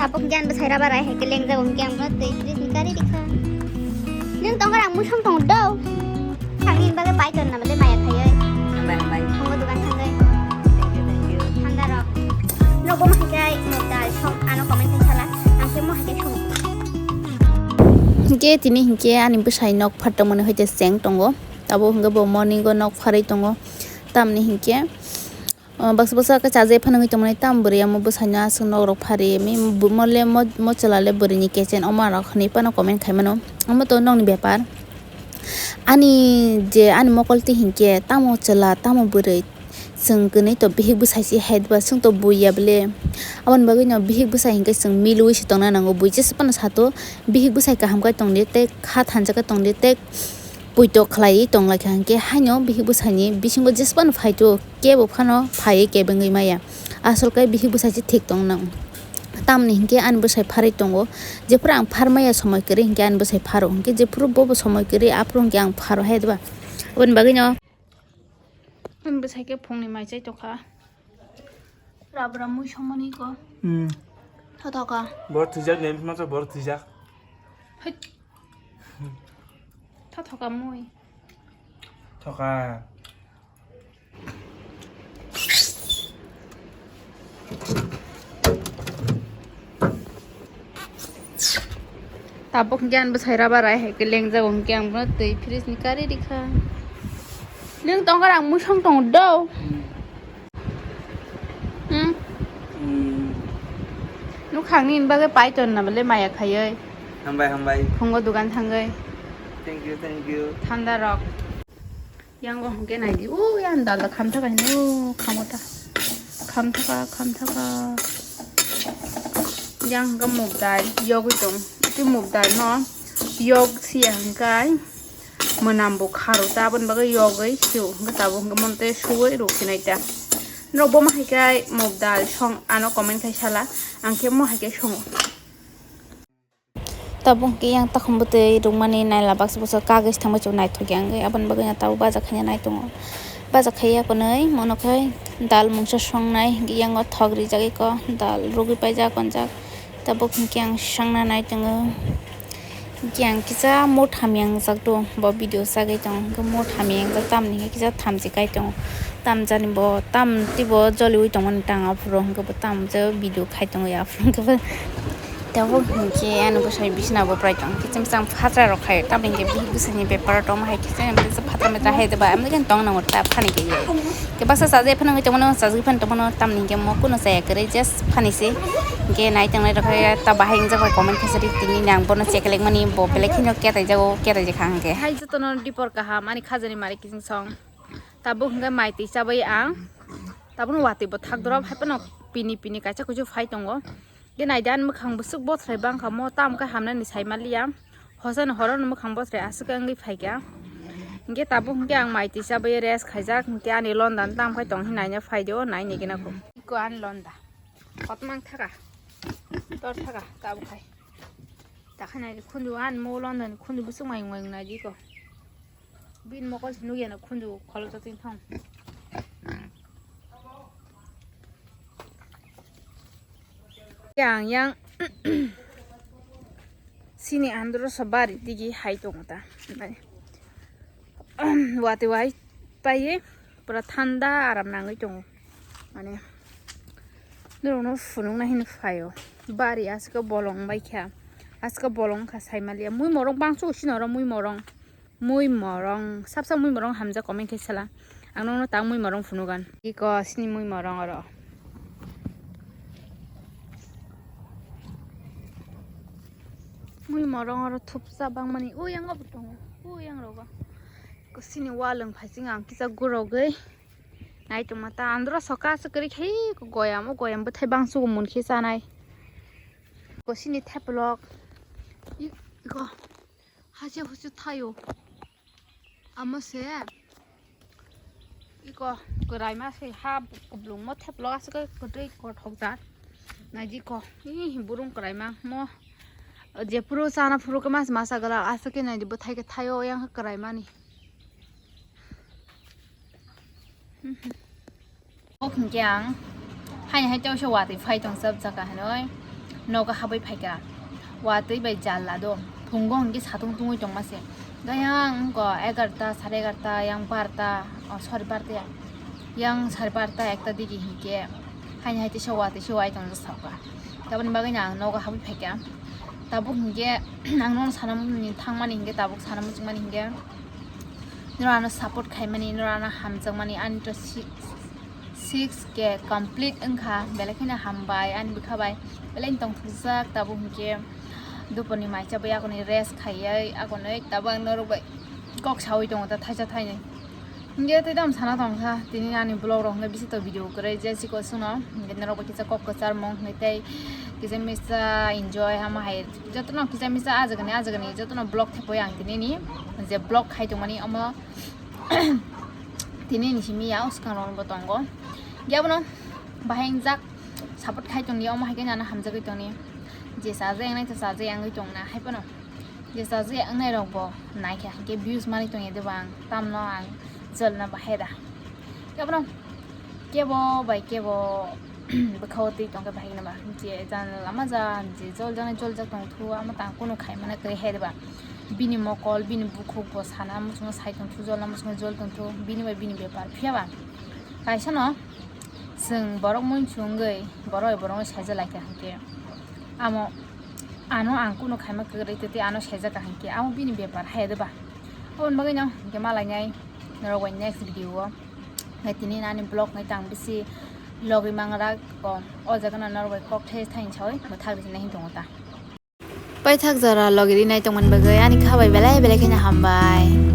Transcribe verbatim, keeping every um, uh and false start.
Hwnkhe ang bwsai rubber ai hai khe lengjak, hwnkhe ang bono twi fridge ni kari rikha. Nwng tongkha, ang musong tongo do. Thangni bagwi pai tonna bwle maya khaiwi. Hambai, hambai. Tongo dogan thangwi. Thank you, thank you. Thanda rok. Nogo mo hai khe mok dal song ano comment khai sala. Ang khe mo hai khe song. Hwnkhe tini hwnkhe ani bwsai nok phatongmani hoite cheng tongo. Abo hwnkhe bo morning o nok pharwi tongo. Tamni hwnkhe O, baksa baksa khe chajai phano wngwi tongmani, tam bwrwi amo bwsaino aswk nok rok phari mi bu-, mo le mo, mo chwla le bwrwini kechen oma rok hwnwi phano comment khai mano. Omo to nokni bepar. Ani je ani mokol twi hinkhe tamo chwla tamo bwrwi chwng kwnwi to bihik bwsai se hai diba, chwng to bui ya bwle. Aboni bagwi no bihik bwsai hinkhe chwng milwi se tongna nango, bui jesa phano sato bihik bwsai kaham khe tongdi tei kha thansa khe tongdi tei puitok khlaiwi tong lai kha hinkhe haino bihik bwsaini bisingo jesa phano phai to. Kebo phano phaiwi kebengwi maya. Asol khe bihik bwsai se thik tong nang. Tamni hinkhe ani bwsai pharwi tongo. Jephuru ang phar maya somoi kwrwi hinkhe ani bwsai pharo. Hinkhe jephuru bobo somoi kwrwi aphuru hinkhe ang pharo hai diba. Aboni bagwino. Ani bwsai khe phungni mai chai tokha. Rabra mui somani ko. Hmm. Thotoka. Bor thwijak ni masa bor thwijak. Hit. Thotoka mui. Thoka. Tabuk hwnkhe ang bwsai rubber ai hai khe lengjak, hwnkhe ang bono twi fridge ni kari rikha. Nwng tongkha, ang musong tongo do. Hmm? Hmm. Nukhangni bagwi pai tonna bwle maya khaiwi. Hambai, hambai. Phungo dogan thangwi. Thank you, thank you. Thanda rok. Yango hwnkhe naidi, o yang dal da khamthaka hino, o khamota. Khamthaka, khamthaka. Yang hwnkhe muk dal yogwi tong. Tei muk dal no yog siya hwnkhe mwnam bo kharo ta, aboni bagwi yogwi sio. Hwnkhe tabuk hwnkhe mono tei suwi rw khinai ta. Norok bo ma hai khe muk dal song ano comment khai sala, ang khe mo hai khe songo. Tabuk hwnkhe yang takhum bwtwi rwkmani naila baksa baksa kagwi se thangbai chwng naithok ya wngwi, aboni bagwino tabuk baja khaina nai tongo. Baja khaiya kwnwi mono khe dal mungsa songnai, hwnkhe yango thok rijak eko dal rwgwi paijak onjak. Tabuk hwnkhe ang sangna nai tongo. Hwnkhe ang kisa motha miyang jak do, bo video sagwi tongo, hwnkhe motha miyang jak tamni hwnkhe kisa thamchi kai tongo. Tamjani bo tam teibo joliui tongmani tang aphuru hwnkhe bo tam je video khai tongo aphuru hwnkhe bo. Tabuk hinkhe ani bwsai bisina bo prai tong, kichim chang phatra rok khai, tamni hinkhe bihik bwsani bepar tongma hai khe, phatra metra hai deba, amtwi khe tong nango ta phani khe ye. Khe baksa chajai phano wngwi tongmano, chajagwi phano tongmano, tamni hinkhe mo kuno chaya kwrwi, just phani se. Hinkhe nai tongnai rok khe ta bahai wngjak bai comment khaisa ri, tini nang bono chekelek mani bo belai kheno ketai jago, ketai jakha hinkhe. Hai jotono dipor kaham, ani khajani mari kiching song. Tabuk hinkhe mai twi chabai ang. Tabukno watwi bo thak dorop, hai phano pini pini kaisa kuisu phai tongo. Khe naidi ani mwkhang bwswk bothrai bangkha mo, tamo khe hamnani sai manliya. Hosani horono mwkhang bothrai aswk wngwi phaikha. Hinkhe tabuk hinkhe ang mai twi chabai rest khaijak, hinkhe ani londa tamo khe tong hinwi naina phaidio, naini gina kho. Iko ani londa. Kotomang thaka. Tor thaka, tabuk khai. Takhai naidi khunju ani mo londani khunju bwswk mayung mayung naidi iko. Bini mokol se nukya na khunju kholo to tin thong. Yang yang sini andro so bari tigi hai tongo ta. Watwi wai paiye pura thanda aram nangwi tongo. Mane norokno phunukna hini phaio. Bari aske bolong bai kha. Aske bolong kha sai maliya. Mui morong bangso sini oro mui morong. Mui morong, sab sab mui morong hamjak comment khe sala. Ang nokno tang mui morong phunugan. Iko sini mui morong oro. Mui morong oro thupsa bangmani. O yang bo tongo. O yang rogo. Ko sini walwng phaising ang kisa gurogwi. Nai tongma ta andro soka se kwrwi khai ko goyam, o goyam bwthai bangsugo munkhe chanai. Ko sini theplok. I-, iko. Hache huchu thaio. Amo se iko kwraima se ha kublung mo theplok aswk kwtwi kothok jak. Naidi ko, ih, burung kwraima mo je phuru chana phuru khe mas masa gwlak aswk khe naidi bwthai khe thaio yang kwraimani. Bo hinkhe ang haini hai teisa watwi phai tong chap jaka hinwi. nogo habwi phaikha. Watwi bai jalla do. Phungo hinkhe satung tungwi tongma se. Da yang wngkha egarta, sare egarta, yang barta, oh, sorry, barta ya. Yang sare barta, ekta digi hinkhe haini hai teisa watwi se wai tongjak sakha. Taboni bagwino ang nogo habwi phaikha. Tabuk hinkhe ang nono sana muchungmani, thangmani hinkhe tabuk sana muchungmani hinkhe norok ano support khaimani, norok ano hamjakmani, ani to si-, six K complete wngkha, belai kheno hambai ani bwkha bai, belai tongthokjak. Tabuk hinkhe duporni maisa bai akonwi rest khaiwi akonwi tabuk ang norok bai kok sawi tongo ta thaisa thainwi. Hinkhe tei tamo sana tongkha, tini ani vlog rok hinkhe bisi to video kwrwi je chikosongno, hinkhe norok bai kisa kok kwcharmung hinkhe tei kisa misa enjoy hama hai jotono kisa misa ajagani ajagani jotono vlog thepoi ang tini ni je vlog khai tongmani omo tini ni simi ya swkang rok bo tongo. Hinkhe abono bahai wngjak support khai tongdi, omo hai khe ano hamjagwi tongdi. Je chajaknai to chajak wngwi tongna hai phano. Je chajaknai rok bo naikha hinkhe views manwi tongya de bang, tamno ang jolna bahai da. Hinkhe abono kebo bai kebo bwkhao twi tongkhe bahai kheno ba. Je jani lama ja je joljaknai joljak tongthu, amo tang kunu khaimani kwrwi hai de ba. Bini mokol, bini bukhuk bo sana muchungo sai tongthu, jolna muchungo jol tongthu, bini bai bini bepar. Phiya ba kaisa no chwng borok muichung wngwi borok bai borokno saijak laikha hinkhe amo ano ang kunu khaima kwrwi tei ano saijak hinkhe amo bini bepar hai de ba. Aboni bagwino hinkhe malainai norok bai next video o. Nai tini ani vlog nai tang bisi logwi mangra ko o jaga no norok bai kok thai thai sawi mwthak rwna hin tongo ta. Paithak jora logi rinai tongmani bagwi ani kha bai belai belai kheno hambai.